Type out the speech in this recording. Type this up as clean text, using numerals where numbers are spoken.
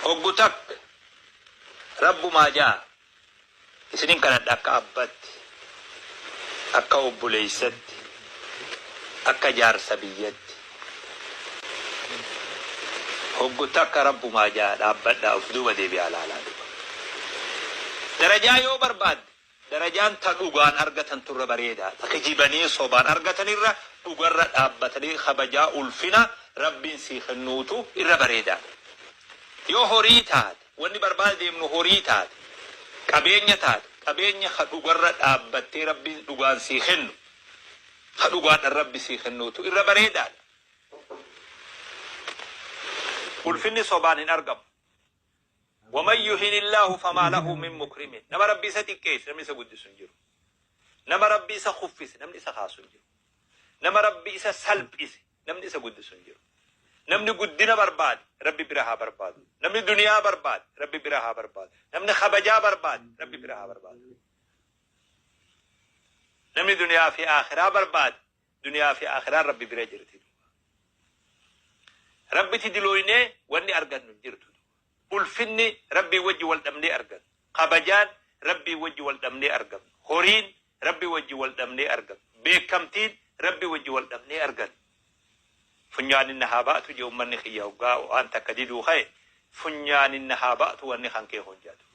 Hoggu takka Rabbumaa ja'a isinin kadhadha akka abbatti, akka obboleessatti, akka jaarsa biyyatti. Hoggu takka Rabbumaa ja'a dhaabbadhaa uf duuba deebi'aa laalaa duba. Darajaa yoo barbaadde Darajaan ta dhugaan argatantu irra bareeda. Ta kijibanii sobaan argatanirra dhugarra dhaabbatanii kabajaa ulfina Rabbiin sii kennuutu irra bareedaadha. Yoo horii taate, wanni barbaada deemnu horii taate, qabeenya taate, qabeenya ka dhugarra dhaabbattee Rabbiin dhugaan sii kennu, ka dhugaadhan Rabbi sii kennuutu irra bareedaadha. Ulfinni sobaan hin argamu. Waman yuhinillaahu famaa lahu min mukrimin. Nama Rabbi isa xiqqeesse namni isa guddisu hin jiru. Nama Rabbi isa kuffise namni isa kaasu hin jiru. Nama Rabbi isa salphise namni isa guddisu hin jiru. Namni guddina barbaade Rabbi bira haa barbaadu. Namni duniyaa barbaade Rabbi bira haa barbaadu. Namni kabajaa barbaade Rabbi bira haa barbaadu. Namni duniyaa fi aakhiraa barbaade Duniyaa fi aakhiraan Rabbi bira jirti duuba. Rabbiti dilooynee wanni argannu hin jirtu duuba. Ulfinni Rabbii wajji wal dhabnee argannu. Kabajaan Rabbii wajji wal dhabnee argamnu. Horiin Rabbi wajji wal dhabnee argamnu. Beekkamtiin Rabbi wajji wal dhabnee argannu. Funyaanin na haa ba'atu jee ummanni kiyya hoggaa waan takka diduu ka'e funyaanin na haa ba'atu wanni kan kee kun jedha duuba.